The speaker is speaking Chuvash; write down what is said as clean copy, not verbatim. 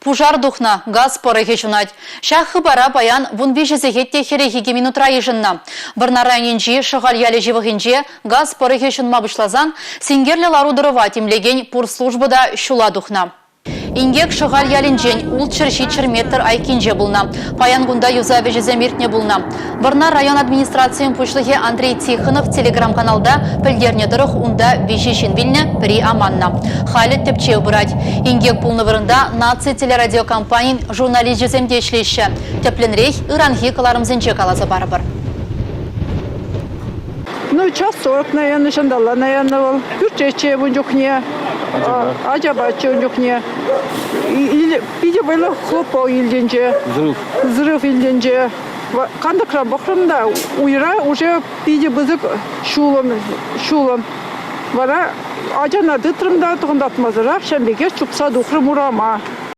Пушар тухнӑ, газ пӑрӑхӗ ҫунать. Ҫак хыпара паян 13 сехет те 42 минутра йышӑннӑ. Вӑрнар районӗнчи Шӑхаль ялӗ ҫывӑхӗнче газ пӑрӑхӗ ҫунма пуҫласан синкерлӗ лару-тӑрӑва тимлекен пур служба та ҫула тухнӑ. Инкек Шӑхаль ялӗнчен 600-700 метр айккинче пулнӑ. Паян кунта юсав ӗҫӗсем иртнӗ пулнӑ. Вӑрнар район администрацийӗн пуҫлӑхӗ Андрей Тихонов телеграм-каналта пӗлтернӗ тӑрӑх унта виҫӗ ҫын вилнӗ, пӗри аманнӑ. Халӗ тӗпчев пырать. Инкек пулнӑ вырӑнта наци телерадиокомпанин журналисчӗсем те ӗҫлеҫҫӗ. Тӗплӗнрех ыранхи кӑларӑмсенче каласа парӑпӑр. Ну, час 40, наверное, ҫанталла, наверное, вӑл. Пӳртчеччӗ ун чухне. Ачапаччӗ ун чухне. Питӗ вӑйлӑ хлопок илтӗнчӗ. Взрыв. Взрыв илтӗнчӗ. Кантӑкран пӑхрӑм та, уйра уже питӗ пысӑк ҫулӑм, ҫулӑм. Вара ачана тытрӑм та тӑхӑнтартмасӑрах ҫавӑн пекех чупса тухрӑм урама.